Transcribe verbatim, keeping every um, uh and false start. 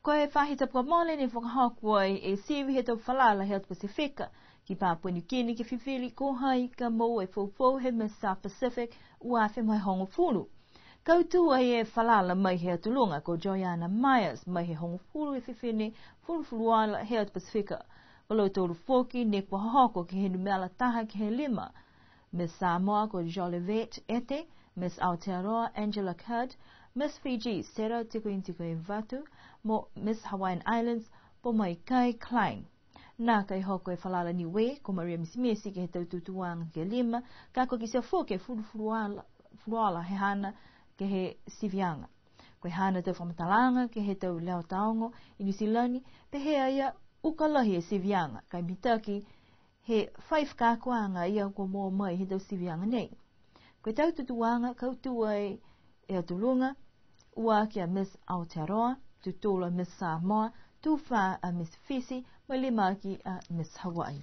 Ko e faahi tapu kua mole ne fakahoko ai e sivi he tau falala he atu Pasifika ki Papua New Guinea ke fifili ko hai ka moua e foufou he Miss South Pacific ua afe mo e hogofulu. Kautū ai e falala mai he atu luga ko Joanna Myers mai he hogofulu e fifine fulufuluola he atu Pasifika. Ko lautolu foki ne kua hohoko ke he numela taha ke he lima. Miss Samoa ko Jolivet Ete, Miss Aotearoa Angela Caird, Miss Fiji Sera Tikoinitiko e Vatu, mo Miss Hawaiian Islands Pomaikai Klein. Nākai hoko e falala Niue ko Maria Misimisi ke he tau tutūaga ke lima, ka kua kitia foki e fulufuluola, fuluola he haana ke he siviaga. Ko e haana tau fakamatalaaga ke he tau leo taogo i Niu Silani, pehē a ia uka lahi e siviaga, ka e mitaki he fai fakaakoaga ia kua moua mai he tau siviaga nei. Ko e tau tutūaga kautū ai e atu luga, ua aki a Miss Aotearoa, tutolu a Miss Samoa, tū fā a Miss Fisi, mo e lima aki a Miss Hawaii.